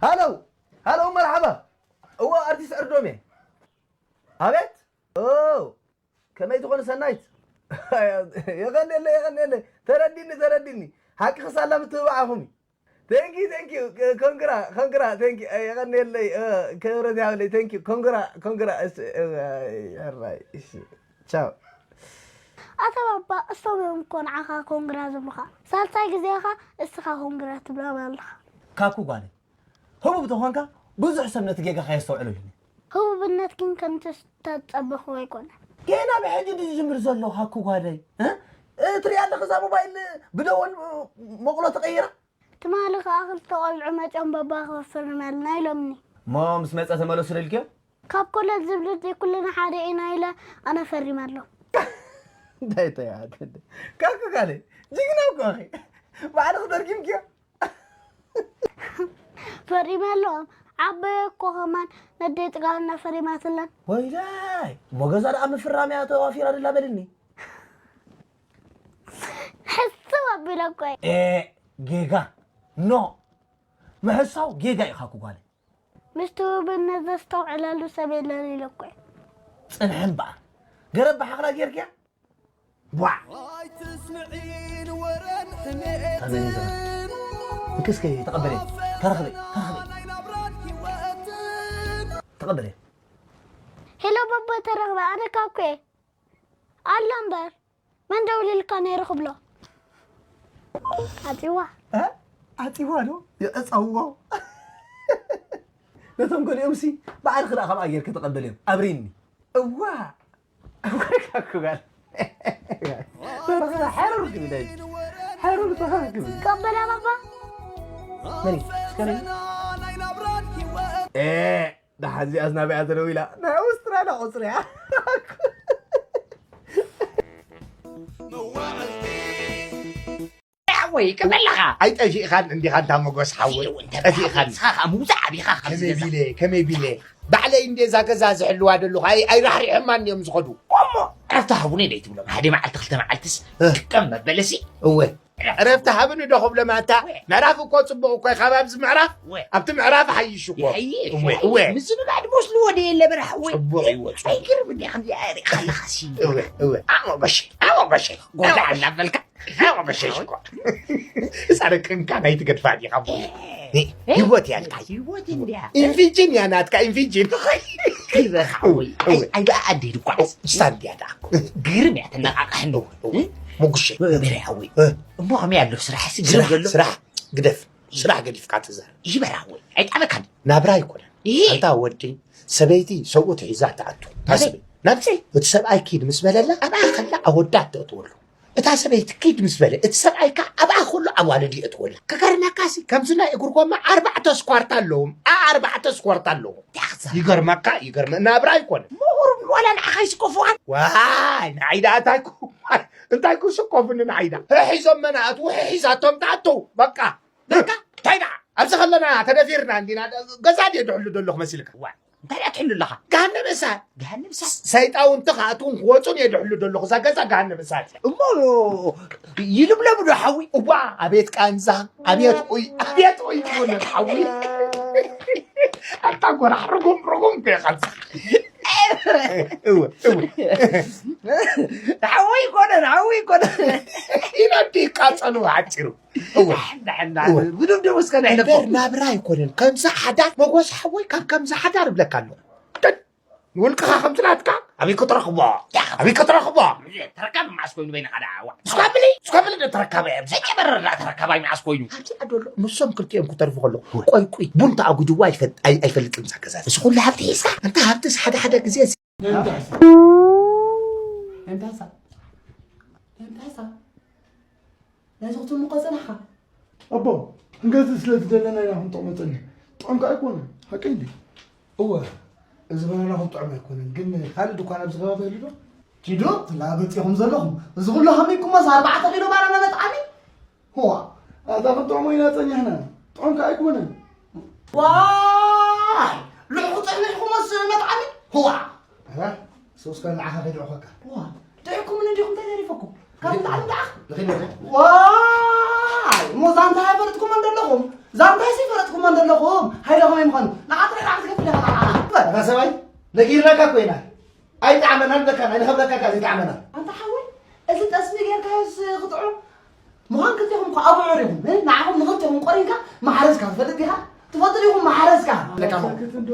ሃሎ፣ ሃሎ፣ መርሓባ። እዎ፣ ኣርቲስት ዕርዶም እየ። ኣቤት። ኦ፣ ከመይ ትኾኑ ሰናይት? የቐንየለይ፣ የቐንየለይ። ተረዲኒ፣ ተረዲኒ። ሓቂ ክሳላ ምትብባዕ ኢኹም። Thank you, thank you. ኮንግራ፣ ኮንግራ፣ thank you. የቐንየለይ፣ እ፣ ክብረት ይሃብለይ። Thank you. ኮንግራ፣ ኮንግራ። እስ-፣ እ፣ ኣራይ፣ እሺ። ቻው። ኣታ ባባ፣ እሶም እዮም እኮ ንዓኻ ኮንግራ ዝብሉኻ። ሳልሳይ ግዜኻ እስኻ ኮንግራ ትብሎም ኣለኻ። ካኩ ጓለይ፣ ህቡብ ተኾንካ ብዙሕ ሰብ ነቲ ጌጋኻ የስተውዕለሉ። ህቡብነት ግን ከምቲ ዝተጸበኽዎ ኣይኮነን። ገና ብሕጂ ድዩ ዝጅምር ዘሎ ካኩ ጓለይ? እ? እ፣ ትሪኣ ኣለኺ እዛ ሞባይል ብደወል መቑሎ ተቐይራ? ትማሊ ከኣ ክልተ ቆልዑ መጺኦም ባባ ክፈርመልና ኢሎምኒ። እሞ ምስ መጸ ተመለሱ ኢልክዮ? ካብ ኮለል ዝብሉ ዘይኩልና ሓደ ኢና ኢለ ኣነ ፈሪመ ኣለኹ። እንታይ ተያት? ካኩ ጓለይ፣ ጅግና እኮ ኢኺ። ባዕልኺ ተርጊምክዮ? ፈሪመ ኣለኹ። ዓበየ እኮ ከማን ነደይ ጽጋብና ፈሪማትለን። ወይላይ፣ እሞ ገዛ ደኣ ምፍራም እያ ተዋፊራ ደላ በልኒ። ሕስብ ኣቢለ እኮ እየ። ኤ፣ ጌጋ። ኖ። ምሕሳው ጌጋ እዩ ካኩ ጓለይ። ምስቲ ውብነት ዘስተውዕለሉ ሰብ የለን ኢለ እኮ እየ። ጽንሒ እምበኣር። ገረብ ብሓኽላ ጌርክያ? ቧዕ! ኣይትስምዒን ወረን ሕሜትን። እንኪ እስኪ ተቐበልዮ። ተረኽበይ፣ ተረኽበይ። ናይ ናብራን ህይወትን። ተቐበልዮ። ሄሎ ባባ ተረኽበ፣ ኣነ ካኩ እየ። ኣሎ እምበር፣ መን ደውሊልካ ነይሩ ክብሎ? ዓጺዋ። እ? ዓጺዋ ዶ? የዕጸዎ። ነቶም ገሊኦምሲ፣ ባዕልኺ ደኣ ከምኣ ጌርኪ ተቐበልዮም። ኣብሪኒ። እዋ! እዋ፣ ካኩ ጓል። ተረኸበ፣ ሕሩር ግቢ፣ ዳይ። ሕሩር ተረኸበ ግቢ። ቀበላ ባባ። መን እዩ? እስከ መን እዩ? ኤ፣ ደሓን እዚኣስ ናበይ እያ ተደዊላ? ናይ ኣውስትራልያ ቁጽሪ እያ። ሓወይ፣ ከመይ ኣለኻ? ኣይጠፊእኻን እንዲኻ እንዳ መጎስ ሓወይ። ጠፊእኻን። ንስኻ ኸኣ ምውዛዕ ኣቢኻ ካብዚ ከመይ ገዛ። ቢለ፣ ከመይ ቢለ። ባዕለይ እንዴ እዛ ገዛ ዝሕልዋ ደለኹ፣ ኣይ-፣ ኣይራሕሪሖማን እዮም ዝኸዱ። እሞ ዕረፍቲ ሃቡኒ ደይ ትብሎም? ሓደ መዓልቲ፣ ክልተ መዓልትስ እ። ጥቀም መበለሲ። እወ። ዕረፍቲ ሃብኒ ዶ ክብሎም ኣታ? እወ። ምዕራፍ እኮ ጽቡቕ እኮ እዩ፣ ካብ ኣብዚ ምዕራፍ፣ እወ። ኣብቲ ምዕራፍ ሓይሽ እኮ። ይሓይሽ፣ እወ፣ ይሓይሽ። እወ። ምዝንጋዕ ድመስልዎ ደየለ በራሕ፣ እወ። ጽቡቕ እዩ፣ ጽቡቕ። ኣይገርም እንዲያ ከምዚ ኣሪኻ ኣለኻሲ። እወ፣ እወ። ኣሞ በሸ፣ ኣሞ በሸ። ጎዳ እናበልካ። ኣዎ፣ መሸሽ እኮ። ህፃን ቅንካ ናይ ትገድፋ ዲኻ? እ፣ እ፣ ህይወት እያ ናትካ። ህይወት እንድያ። ኢንፊጅን እያ ናትካ፣ ኢንፊጅን። ክበኻ ወይ? እወ። ኣይ፣ ኣይ፣ ደኣ ኣደይ ድኳ። እሳ እንድያ ደኣ። ግርም እያ ተነቓቕሕኒ። እወ፣ እወ። እ? መጉሸ። በ-፣ በረ ሓወይ። እ። እሞ ከመይ ኣሎ ስራሕሲ? ግርም ስራሕ፣ ዘሎ? ስራሕ ግደፍ። ስራሕ ገዲፍካ ትዛረብ። ይበራ ወይ? ኣይጣበካን። ናብራ ኣይኮነን። ይሄ ኣንታ ወዲ፣ ሰበይቲ ሰብኡት ሒዛ ትኣቱ። ናበይ? ናብዚ እቲ ሰብኣይ ኪድ ምስ በለላ፣ ኣብኣ ከላ ኣወዳት ተእትወሉ። እታ ሰበይቲ ኪድ ምስ በለ፣ እቲ ሰብኣይ ከኣ ኣብኣ ከሎ ኣዋልድ የእትወላ። ክገርመካሲ፣ ከምዚ ናይ እግሪ ጎማ ኣርባዕተ ስኳርታ ኣለዎም። ኣ-፣ ኣርባዕተ ስኳርታ ኣለዎም። ያኽዛ። ይገርመካ፣ ይገርመ-፣ ናብራ ኣይኮነን። ምሁር ዋላ ንዓኻ ይስቆፉኻን? ዋይ፣ ንዓይ ደኣ እንታይ ኩ-፣ እንታይ ክስቆፉኒ ንዓይ ደኣ? ሒዞም መናእቱ፣ ሒዛቶም ትኣቱ። በቃ። በቃ። እንታይ ደኣ? ኣብዚ ከለና ተደፊርና እንዲና፣ ገዛ ድየ ድሕሉ ደለኹ መሲልካ? ዋ፣ እንታይ ደኣ ትሕሉ ኣለኻ? ገሃነም እሳት። ገሃነም እሳት? ሰይጣውንቲ ክኣትዉን ክወጹን እየ ድሕሉ ደለኹ። እዛ ገዛ ገሃነም እሳት እያ። እሞ ይልምለሙ ዶ ሓዊ? እዋ፣ ኣቤት ቃንዛ፣ ኣቤት ኡይ፣ ኣቤት ኡይ ይኾነ ሓዊ። ኣታ ጎራሕ ርጉም፣ ርጉም እኮ ኢኻ። እወ፣ እወ። ሓዊ ይኮነን፣ ሓዊ ይኮነን። ኢላ እንዲ ቃጸሉ ሓጺሩ። እወ። ዳሕና፣ እወ። ብድብድቡ እስከ ነሕለፎ። እምበር ናብራ ኣይኮነን። ከምዚ ሓዳር መጎስ ሓወይ ካብ ከምዚ ሓዳር እብለካ ኣለኹ። ደድ፣ ንውልቅኻ ከምዚ ናትካ ኣበይ ክትረኽቦ? ኣበይ ክትረኽቦ? ተረካብ መዓስ ኮይኑ በይንኻ ደኣ? ዋ። እስካ ብሊ፣ እስካ ብሊ ዶ ተረካብ እየ? ዘይጨበረር ደኣ ተረካባይ መዓስ ኮይኑ? ኣብዚኣ ደሎ ንሶም ክልቲኦም ክተርፉ ከለዉ፣ ቆይ፣ ቆይ፣ ቡን ተኣጉድዋ ኣይፈል-፣ ኣይ-፣ ኣይፈልጥን እዛ ገዛ። እዚ ኩሉ ሃብቲ ሒዝካ? እንተ ሃብትስ ሓደ ሓደ ግዜ እንታሳ? እንታሳ? እንታሳ? ናይዚ ክትምቆ ጸናሕካ? ኣቦ፣ ክንገዝእ ስለ ዝደለና ኢና ክንጥቕሞ ጸኒሕና። ጥዑም ከኣ ኣይኮነን። ሓቀይ እንድዩ። እወ፣ እዚ በናና ክጥዑም ኣይኮነን። ግን ካልእ ድኳን ኣብዚ ከባቢ ይህሉ ዶ? ኪዱ፣ ትላበጥ ኢኹም ዘለኹም። እዚ ኩሉ ከመይ ኩሞስ ኣርባዕተ ኪሎ ባናና መጥዓሚ? ህዋ። ኣታ ክንጥዕሞ ኢና ጸኒሕና። ጥዑም ከኣ ኣይኮነን። ዋይ! ልዕኹ ጸኒሕኩሞስ መጥዓሚ? ህዋ! ኣታ፣ ሶስ ከ ንዓኻ ከይድዕኾካ። ዋ! ጥዒኩምኒ ዲኹም ተደሪፈኩም? ካብ ምጣዕሚ ደኣ? ንኺድ ነደ? ዋይ! እሞ ዛንታ ኣይፈለጥኩሞን ዘለኹም? ዛንታይሲ ፈለጥኩሞን ዘለኹም? ሃይ ከመይ ምዃኑ ንዓ ጥራይ ንዓ ዝገፍ ኣለኻ። ኣታ ሰብኣይ፣ ነጊርናካ እኮ ኢና። ኣይጠዓመናን በካን፣ ኣይንኸብለካ እካ ዘይጠዓመና። ኣንታ ሓወይ፣ እዚ ጠስሚ ጌርካዮስ ክጥዑም ምዃን ክልቴኹም እኮ ኣብዑር ኢኹም። እ? ንዓኹም ንኽልቴኹም ቆሪንካ ማሕረስካ ትፈልጥ ዲኻ? ትፈልጡ ዲኹም ማሕረስካ? ለካ እሞ። ሰክት እንዶ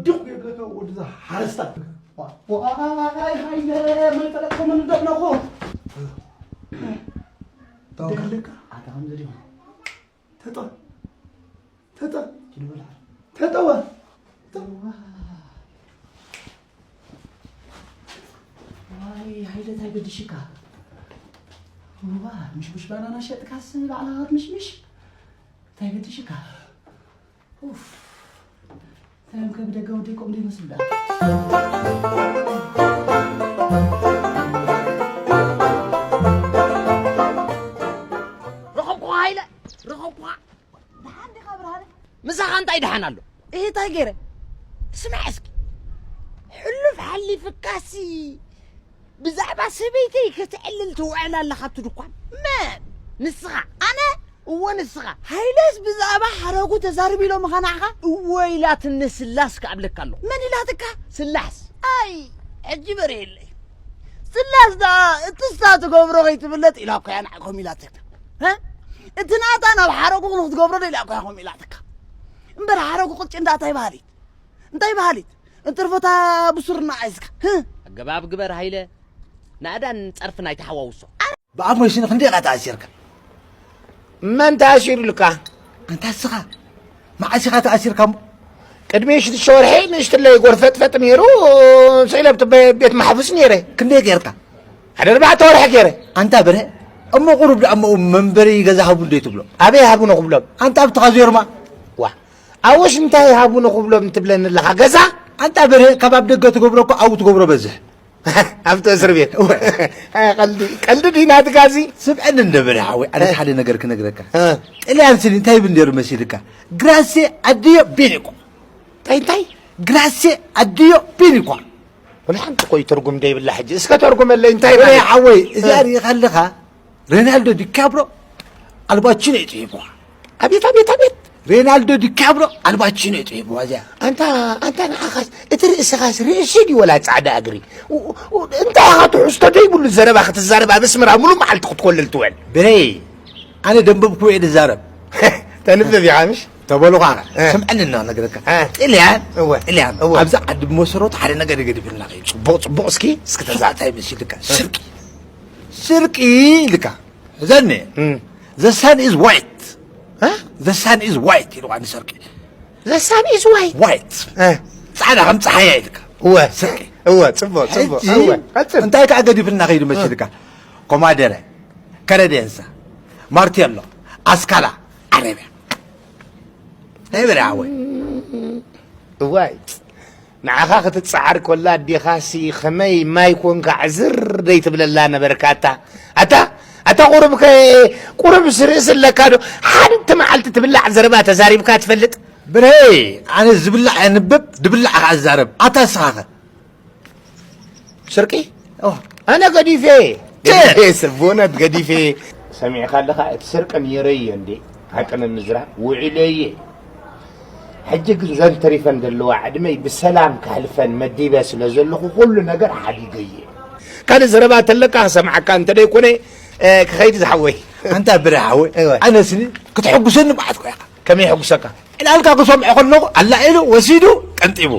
ድቕ ጌርካ ወድዛ ሓረስታ። ዋ-፣ ዋይ፣ ሃይለ፣ መን ፈለጥኩም እንዶ ኣለኹ? ደለካ? ኣታ ከምዚ ዲኹም? ተጠ-፣ ተጠ-፣ ኪዱ በልዓ። ተጠወ። ዋይ፣ ሃይለ እንታይ ገድሽካ? እዋ፣ ምሽምሽ ባናና ሸጥካስ ባዕልኻ ክትምሽምሽ? እንታይ ገድሽካ? ኡፍ። እንታይ እዮም ከብደገ ወደይ ቆም ዘይመስሉ ደኣ? ረኸብኩኻ ሃይለ፣ ረኸብኩኻ። ደሓን ዲኻ ብርሃነ? ምሳኻ እንታይ ደሓን ኣሎ? እህ፣ እንታይ ገይረ? ስማዕ እስኪ፣ ሕሉፍ ሓሊፍካሲ ብዛዕባ ሰበይተይ ከተዕልል ትውዕል ኣለኻ ኣብቲ ድኳን። መን? ንስኻ። ኣነ? እወ፣ ንስኻ። ሃይለስ ብዛዕባ ሓረጉ ተዛርብ ኢሎምኻ ንዓኻ? እወ ኢላትኒ፣ ስላስ ክኣብለካ ኣለኹ። መን ኢላትካ? ስላስ። ኣይ፣ ሕጂ በርየለይ። ስላስ ደኣ እቲ ንሳ ትገብሮ ከይትፍለጥ ኢላ እኮ እያ ንዓይ ከምኡ ኢላትካ። ሀ? እቲ ናታ ናብ ሓረጉ ንክትገብሮ ዶ ኢላ እኮ እያ ከምኡ ኢላትካ። እምበር ሓረጉ ቅጭ እንዳ እንታይ በሃሊት? እንታይ በሃሊት? እንትርፎታ ብሱርና ሒዝካ። ህ? ኣገባብ ግበር ሃይለ። ናእዳን ጸርፍን ኣይተሓዋውሶ። ብኣፍ መሽን ክንደይ ኢኻ ተኣሲርካ? መን ተኣሲሩልካ? ኣንታ እስኻ። መዓስ ኢኻ ተኣሲርካ እሞ? ቅድሚ ሽዱሽተ ወርሒ ንእሽትለይ ጎርፈጥፈጥ ነይሩ፣ ስኢለ ኣብቲ ቤ-፣ ቤት ማሕቡስ ነይረ። ክንደይ ጌርካ? ሓደ ኣርባዕተ ወርሒ ገይረ። ኣንታ በርሀ፣ እሞ ቁሩብ ደኣ እሞ መንበሪ ገዛ ሃቡ እንዶ ትብሎ? ኣበይ ሃቡነ ክብሎም? ኣንታ ኣብቲ ካዜርማ። ዋ፣ ኣብኡስ እንታይ ሃቡነ ክብሎም ትብለኒ ኣለኻ? ገዛ? ኣንታ በርሀ፣ ካብ ኣብ ደገ ትገብሮ እኮ ኣብኡ ትገብሮ በዝሕ። ኣብቲ እስር ቤት። እወ። ኣይ፣ ቀልዲ፣ ቀልዲ ድዩ ናትካ እዚ? ስምዐኒ እንደ በርሀ ሓወይ፣ ኣነ እ። ሓደ ነገር ክነግረካ። እ። ጥልያን ስኒ እንታይ ይብል ነይሩ መሲልካ? ግራሴ ኣድዮ ቢኒኳ። እንታይ፣ እንታይ? ግራሴ ኣድዮ ቢኒኳ። ወላ ሓንቲ እኮ ይትርጉም ደይብላ ሕጂ። እስከ ተርጉመለይ፣ እንታይ ወላ ማለት? ሓወይ፣ እዚኣ እ። ርኢኻ ኣለኻ? ሬናልዶ ዲካብሮ ኣልባቺኖ እዩ ጽሒፍዋ። ኣቤት፣ ኣቤት፣ ኣቤት። ሬናልዶ ዲካብሮ ኣልባቺኖ እዩ ጽሒፍዋ እዚኣ። ኣንታ፣ ኣንታ ንዓኻስ፣ እቲ ርእስኻስ ርእሲ ድዩ ወላ ጻዕዳ እግሪ? ው-፣ ው-፣ እንታይ ኢኻ ትሕዝቶ ደይብሉ ዘረባ ክትዛረብ ኣብ ኣስመራ ሙሉእ መዓልቲ ክትኮልል ትውዕል? ብረይ፣ ኣነ ደንበብኩ እየ ዝዛረብ። ተንብብ ኢኻ ምሽ? ተበሉኻ። እ። ስምዐኒ እና ነገረካ። እ። ጥልያን፣ እወ። ጥልያን፣ እወ። ኣብዚ ዓዲ ብመሰረቱ ሓደ ነገር ይገድፍልና ከይዱ። ጽቡቕ፣ ጽቡቕ እስኪ። እስኪ ተዛታይ መሲልካ። እ። ስርቂ። ስርቂ ኢልካ። እዘኒ። እም። The sun is white። እ? The sun is white ኢልዋ ንሰርቂ። The sun is white። White። እ። ጻዕዳ ከም ጸሓያ ኢልካ። እወ። ስርቂ። እወ፣ ጽቡቕ፣ ጽቡቕ። ሕጂ እወ፣ ቀጽል። እንታይ ከኣ ገዲፍልና ከይዱ መሲልካ? ኮማደረ፣ ከረዴንሳ፣ ማርቴሎ፣ ኣስካላ፣ ዓረብያ። ናይ በርሀ ሓወይ። እዋይ፣ ንዓኻ ክትጸዓር ኮላ ኣዴኻሲ ኸመይ ማይ ኮንካ ዕዝር ደይትብለላ ነበርካ ኣታ። ኣታ፣ ኣታ ቁሩብ ከ-፣ ቁሩብስ ርእሲ ኣለካ ዶ? ሓንቲ መዓልቲ ትብላዕ ዘረባ ተዛሪብካ ትፈልጥ? ብርሄ፣ ኣነ ዝብላዕ የንብብ፣ ዝብላዕ ከኣ ዝዛረብ። ኣታ እስኻኸ? ስርቂ? ኦ። ኣነ ገዲፌ። ተ- ገዲፌ፣ ስቡነት ገዲፌ። ሰሚዕካ ኣለኻ? እቲ ስርቂ ነይረዮ እንዴ? ሓቂ ንምዝራብ ውዒለየ። ሕጂ ግን ዘን ተሪፈን ዘለዋ ዕድመይ ብሰላም ከሕልፈን መዲበ ስለ ዘለኹ ኩሉ ነገር ሓዲገየ። ካልእ ዘረባ ተለካ ክሰምዓካ እንተ ደይኮነ፣ እ፣ ክኸይድ ዝሓወይ። ኣንታ ብረ ሓወይ፣ እወ። ኣነስኒ ክትሕጉሰኒ መዓት ኮ ኢኻ። ከመይ የሐጉሰካ? ዕላልካ ክሰምዖ ከለኹ ኣላዒሉ ወሲዱ ቀንጢቡ።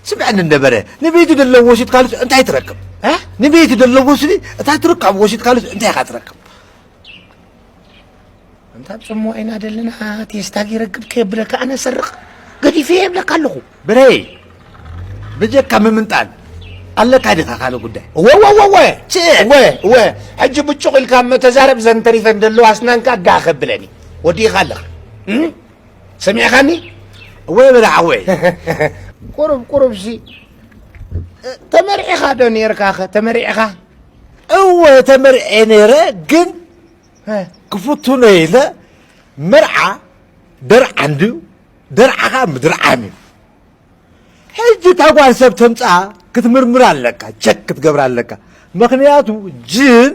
ስምዐኒ እንደበረ፣ ንቤቱ ደለዎ ወሲድካሉስ እንታይ ትረክብ? እ? ንቤቱ ደለዎ ስሊ፣ እታ ትርካብ ወሲድካሉስ እንታይ ኢኻ ትረክብ? ኣንታ ኣብ ጽምዋ ኢና ደለና፣ ቴስታ ገይረ ግብ ከየብለካ ኣነ ሰርቕ ገዲፈ የብለካ ኣለኹ። ብረይ፣ ብጀካ ምምንጣል ኣለካ ዲኻ ካልእ ጉዳይ? እወ፣ እወ፣ እወ፣ እወ። ቼ! እወ፣ እወ። ሕጂ ብጩቕ ኢልካ እሞ ተዛረብ፣ ዘን ተሪፈን ደለዋ ኣስናንካ ጋህ ከብለኒ። ወዲእኻ ኣለኻ። እም? ሰሚዕኻኒ? እወ በለ ሓወይ። ቁሩብ፣ ቁሩብሲ፣ ተመርዒኻ ዶ ነይርካኸ? ተመሪዕኻ? እወ፣ ተመርዔ ነይረ፣ ግን እ። ክፍትኖ ኢለ፣ መርዓ ደርዓን ድዩ፣ ደርዓ ኸዓ ምድርዓን እዩ። ሕጂ እታ ጓል ሰብ ተምጽኣ ክትምርምር ኣለካ፣ ቸክ ክትገብር ኣለካ። ምኽንያቱ ጅን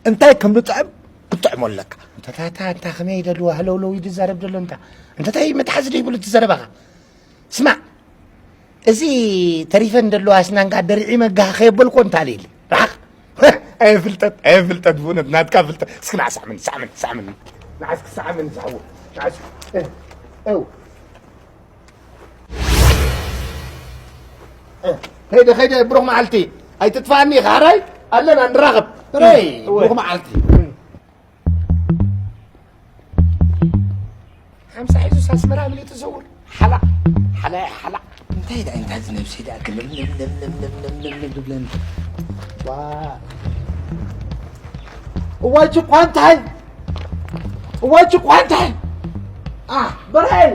እንታይ ከም ዝጥዕም ክትጥዕሞ ኣለካ። እንታ፣ እንታ፣ እንታ፣ እንታ ከመይ ደልዋ ሃለውለው እዩ ዝዛረብ ዘሎ እንታ? እንታ እንታይ መትሓዚ ደይብሉ እቲ ዘረባኻ? ስማዕ፣ እዚ ተሪፈን ዘለዋ ስናንካ ደሪዒ መጋህ ከየበልኮ እንታለ ኢለ። ራኽ። ኣየ ፍልጠት፣ ኣየ ፍልጠት፣ ብእውነት ናትካ ፍልጠት። እስኪ ንዓ ሳዕምኒ፣ ሳዕምኒ፣ ሳዕምኒ። ንዓ እስኪ ሳዕምኒ ዝሓወ። ንዓ እስኪ። እ፣ እው። እ፣ ከይደ፣ ከይደ፣ ብሩኽ መዓልቲ። ኣይትጥፋኣኒ ኢኻ፣ ሕራይ? ኣለና፣ ንራኸብ። ሕራይ፣ እወ። ብሩኽ መዓልቲ። ሓምሳ ሒዙስ ኣስመራ ኣምሊጡ ዘውር። ሓላ፣ ሓላ፣ ሓላ። እንታይ ደኣ፣ እንታይ እዚ ነብሰይ ደኣ ክልም ልም ልም ልም ልም ልም ልም ልም ልብለኒ። ዋ። እዋይ ጭቋ እንታይ? እዋይ ጭቋ እንታይ? አ፣ ብርሃን።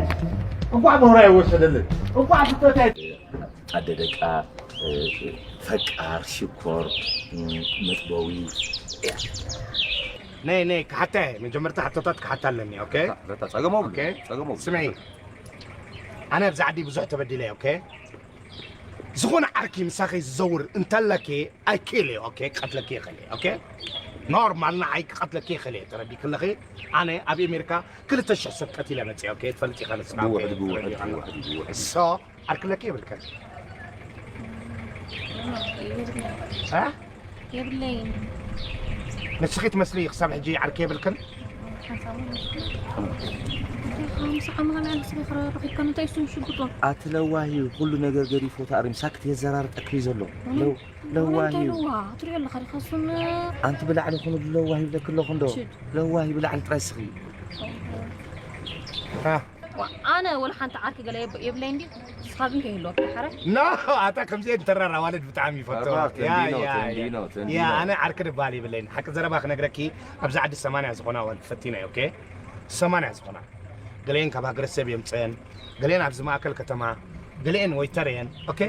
እንኳዕ ብሆራይ ወሰደልን። እንኳዕ ፍቶታይ። ኣደ ደቃ፣ እ፣ ፈቃር፣ ሽኮር፣ እ፣ መጥበዊ እያ። ነይ፣ ነይ፣ ክሓታ እየ። መጀመርታ ሕቶታት ክሓታ ኣለኒ፣ ኦኬ? ረታ፣ ረታ፣ ጸገም የብሉን፣ ኦኬ? ጸገም የብሉን። ስምዒ፣ ኣነ ኣብዚ ዓዲ ብዙሕ ተበዲለ እየ፣ ኦኬ? ዝኾነ ዓርኪ ምሳኺ ዝዘውር እንተለኪ፣ I kill you፣ ኦኬ? ክቐትለኪ ይኽእል እየ፣ ኦኬ? ኖርማል ንዓይ ክቐትለኪ ይኽእል እየ፣ ተረዲእኪ ኣለኺ? ኣነ ኣብ ኣሜሪካ ክልተ ሽሕ ሰብ ቀቲለ መፅየ፣ ኦኬ? ትፈልጢ ኢኻ ንስኻ፣ ድውሕ፣ ኦኬ? ድውሕ፣ ተረዲእካ ኣለኻ? ድውሕ፣ ድውሕ። So፣ ዓርኪ ኣለኪ የብልክን? እ? የብለይን። ንስኺ ትመስሊ ክሳብ ሕጂ ዓርኪ የብልክን? ሓንሳብ እውን የብለይን። እንታይ ምስ ዓመኻ ልዕሊ ስኺ ክረኺብካ፣ እንታይ እሱ ሽጉጦ? ኣቲ ለዋህ እዩ፣ ኩሉ ነገር ገዲፉ ተኣሪም ሳክት የዘራርጠኪ እዩ ዘሎ። እውነት? ለው-፣ ለዋህ እንታይ እዩ። ለዋህ? ትሪኦ ኣለኻ ዲኻ እሱን? ኣንቲ ብላዕሊ ኩኑ ለዋህ ይብለኪ ኣለኹ እንዶ። ሽድ። ለዋህ እዩ ብላዕሊ ጥራይ ስኺ። ኦሆ። ሃ? ዋ፣ ኣነ ወላ ሓንቲ ዓርኪ ገለ የብ-፣ የብለይ እንዲ፣ ንስኻ ግን ከይህልወካ፣ ሓራይ? ኖ፣ ኣታ ከምዚአን ተራር ኣዋልድ ብጣዕሚ ይፈትዋ። ኣርባዕተ ያ፣ እንዲኖ፣ ያ፣ ተንዲኖ፣ ያ። ተንዲኖ። ያ፣ ኣነ ዓርኪ ድበሃል የብለይን። ሓቂ ዘረባ ክነግረኪ፣ ኣብዚ ዓዲ ሰማንያ ዝኾና ኣዋልድ ፈቲነ፣ ኦኬ? ሰማንያ ዝኾና። ገለአን ካብ ሃገረሰብ የምፅአን፣ ገለአን ኣብዚ ማእከል ከተማ፣ ገለአን ወይተር እየን፣ ኦኬ?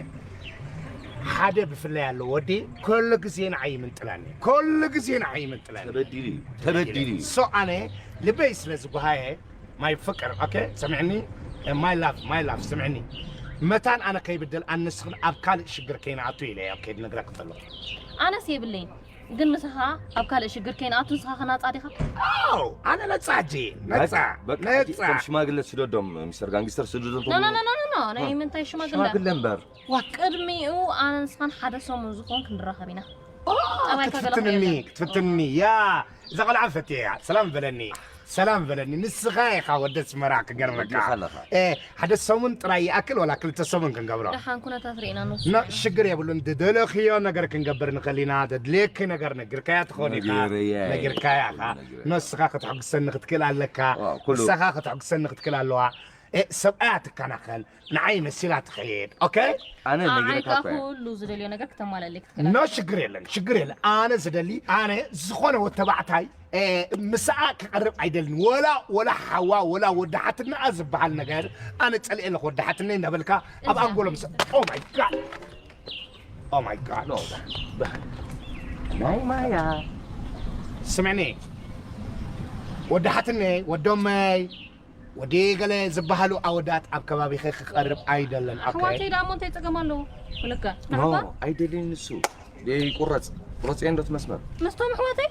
ሓደ ብፍላይ ኣሎ ወዲ፣ ኩሉ ግዜ ንዓይ ይምንጥላኒ። ኩሉ ግዜ ንዓይ ይምንጥላኒ። ተበዲሉ እዩ፣ ተበዲሉ እዩ። ሶ ኣነ ልበይ ስለ ዝጓሃየ፣ ማይ ፍቅር፣ ኦኬ፣ ሰምዕኒ፣ ማይ ላቭ፣ ማይ ላቭ፣ ስምዕኒ። መታን ኣነ ከይብደል፣ ኣነ ንስኽን ኣብ ካልእ ሽግር ከይንኣቱ ኢለ እየ፣ ኦኬ፣ ድነግረክ ከለኹ። ኣነስ የብለይን፣ ግን ንስኻ ኣብ ካልእ ሽግር ከይንኣቱ ንስኻ ኸ ናጻ ዲኻ? ኣው፣ ኣነ ነጻ ሕጂ፣ ነጻ፣ በቃ፣ በቃ፣ ሕጂ ነጻ። እቶም ሽማግለ ስደዶም፣ ሚስተር ጋንግስተር ስደዶም። ኖ፣ ኖ፣ ኖ፣ ኖ፣ ኖ፣ ኖ፣ ናይ ኖ። ምንታይ ሽማግለ? ሽማግለ እምበር። ዋ፣ ቅድሚኡ ኣነ ንስኻን ሓደ ሰሙን ዝኾን ክንራኸብ ኢና። ኦ፣ ጠባይካ ገለ ክትፍትንኒ፣ ክትፍትንኒ፣ ያ፣ እዛ ቆልዓ ፈትየ እያ። ሰላም በለኒ፣ ሰላም በለኒ። ንስኻ ኢኻ ወዲ ኣስመራ ክገርመካ። ወዲኻ ኣለኻ። እ፣ ሓደ ሰሙን ጥራይ ይኣክል ወላ ክልተ ሰሙን ክንገብሮ? ደሓን ኩነታት ርኢና ንወስድ ኖ፣ ኢና። ሽግር የብሉን። ዝደለኽዮ ነገር ክንገብር ንኽእል ኢና። ዘድልየኪ ነገር ነጊርካያ ትኸውን ኢኻ። ነጊረያ እየ። ነጊርካያ ኢኻ። ነጊረያ። ንስኻ ከተሐጉሰኒ ክትክእል ኣለካ። ዋው፣ ኩሉ ንስኻ ከተሐጉሰኒ ክትክእል ኣለዋ። እ፣ ሰብኣያ ትከናኸን። ንዓይ መሲላ ትኸይድ። ኦኬ? ኣነ ኣይ፣ ነጊረካ እኮ እየ። ኩሉ ዝደልዮ ነገር ክተማላልክ ትክእል ኖ፣ ኣለካ። ሽግር የለን፣ ሽግር የለን። ኣነ ዝደሊ፣ ኣነ ዝኾነ ወተባዕታይ፣ እ፣ ምስኣ ክቐርብ ኣይደልን። ወላ፣ ወላ ሓዋ፣ ወላ ወዲ ሓትነኣ ዝበሃል ነገር፣ ኣነ ጸሊኤ ኣለኹ። ወዲ ሓትነይ እናበልካ ኣብ እዚ ኣንጎሎም ሰ-፣ ኦ ማይ ጋድ። ኦ ማይ ጋድ። ኖ፣ ዳ-፣ ናይ ማያ። ስምዕኒ፣ ወዲ ሓትነይ፣ ወዶመይ፣ ወዲ ገለ ዝበሃሉ ኣወዳት ኣብ ከባቢኺ ክቐርብ ኣይደልን። ኦኬ? ኣሕዋተይ ደኣ እሞ እንታይ ጸገም ኣለዎ? ብለካ። ኖ፣ ንዓኻ? ኣይደልን ንሱ። ይቁረጽ። ቁረጽዮ እንዶ እቲ መስመር። ምስቶም ኣሕዋተይ?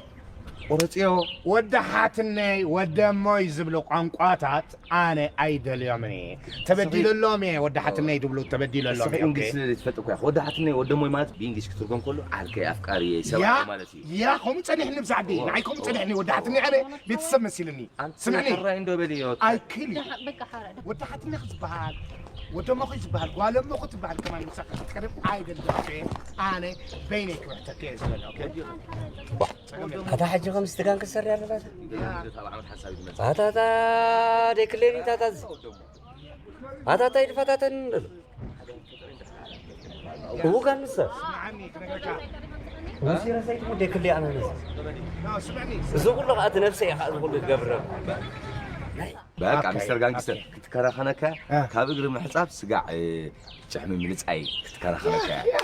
ቁረጽዮ። ወዲ ሓትነይ፣ ወዲ ኣሞይ ዝብሉ ቋንቋታት ኣነ ኣይደልዮምን እየ። ተበዲለሎም እየ፣ ወዲ ሓትነይ ዝብሉ ተበዲለሎም እስኺ እየ። ኦኬ? እንግሊዝ ስለ ዘይትፈልጢ እኮ ኢኻ። ወዲ ሓትነይ፣ ወዲ ኣሞይ ማለት ብእንግሊዝ ክትርጎም ከሎ ዓርከይ፣ ኣፍቃሪየይ፣ ሰብኣይ ያ፣ ማለት እዩ። ያ፣ ከምኡ ጸኒሕኒ ብዛዕዲ። እወ፣ ንዓይ ከምኡ እወ፣ ጸኒሕኒ፣ ወዲ እወ። ሓትነይ ኣነ ቤተሰብ መሲልኒ። ኣንቲ ስምዕኒ። ሕራይ እንዶ በልዮ። ኣይክል። ደሓ-፣ በቃ ሓራ፣ ደሓ-፣ ወዲ ሓትነይ ክትበሃል፣ ወዲ ኣሞኺ ዝበሃል፣ ጓል ኣሞኺ ትበሃል ከማን ምሳኻ ክትቀርብ ኣይደልን። ኦኬ? ኣነ በይነይ ክብሕተኪ እየ ዝደሊ። ኦኬ? ጸገም የለን። ኣታ ሕጂ ከምዚ ትጋን ክትሰሪ ኣለካ? ያ። ኣታ፣ ኣታ፣ ደክለኒ፣ ኣታ፣ ኣታ፣ እዚ። ኣታ፣ ኣታ፣ ይድፋታተን እንደሎ። እቡ ጋር ንሰ። ስምዓኒ ክነግረካ። ሙሲ ረሰይት ሙዴ ክሊ ኣነ ነስ። ኖ፣ ስምዕኒ። እዚ ኩሉ ከኣ እቲ ነብሰይ እያ ከኣ እዚ ኩሉ ትገብር። በቃ፣ ኦኬ፣ ሚስተር ጋንግስተር፣ ኦኬ። ክትከራኸነካ እ። ካብ እግሪ ምሕጻብ ስጋዕ፣ እ፣ ጭሕሚ ምልጻይ ክትከራኸነካ እያ። ያ፣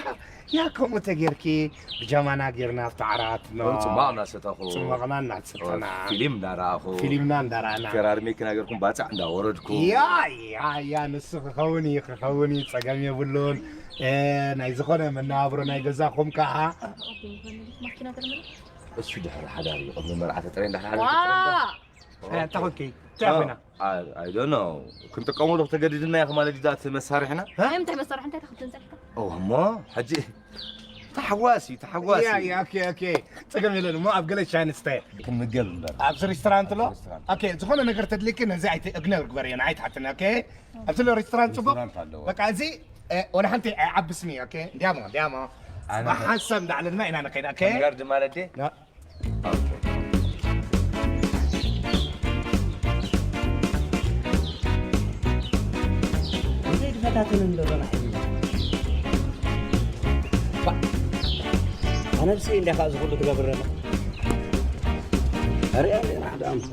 ያ፣ ከምኡ ተጌርኪ ብጃማና ጌርና ኣብቲ ዓራት፣ ኖ። ጽማቕ እናሰተኹ። ጽማቕና እናሰተና። ፊልም እናረኣኹ። ፊልምና እንዳረኣና። ፈራርሜ ክናገርኩም ባጽዕ እንዳወረድኩ። ያ፣ ያ፣ ያ፣ ንሱ ክኸውን እዩ፣ ክኸውን እዩ፣ ጸገም የብሉን። እ፣ ናይ ዝኾነ መነባብሮ ናይ ገዛኹም ከኣ። ማኪና ተለመደ? እሱ ድሕሪ ሓዳር እዩ፣ ቅድሚ መርዓ ተጥረየ፣ እንዳ ሓዳር ዋ! ተጥረየ እንዳ እንታይ ኮንኪ? እንታይ ኮይና? I don't know. ክንጥቀመሉ ተገዲድና ኢኻ ማለት ዳት መሳርሕና? እንታይ መሳርሒ እንታይ ተኽትንጸልካ? ኦ እሞ ሕጂ ተሓዋሲ ተሓዋሲ ያ ያ ኦኬ ኦኬ። ጸገም የለን እሞ ኣብ ገለ ሻይ ንስተ። ክንምገብ እምበር ኣብዚ ሬስቶራንት ኣሎ። ሬስቶራንት። ኦኬ ዝኾነ ነገር ተድልኪ ነዚ ኣይት እግነር ግበርዮ ንዓይ ትሓትና። ኦኬ ኣብዚ ሎ ሬስቶራንት ጽቡቅ። ሬስቶራንት ኣለዎ። በቃ እዚ እ፣ ወላ ሓንቲ ኣይዓብስኒ። ኦኬ እንዲያሞ እንዲያሞ ኣነ ብሓንሳብ እንዳዕለልና ኢና ንኸይድ። ኦኬ ጋርድ ማለት ዲ እንታይ ትፈታተንን ዘሎ ንዓይ? ኣነብሲ እንዲያ ከዓ ዝኹሉ ትገብር ዘላ ሪኣ ሪኣ ሓደ ኣምስ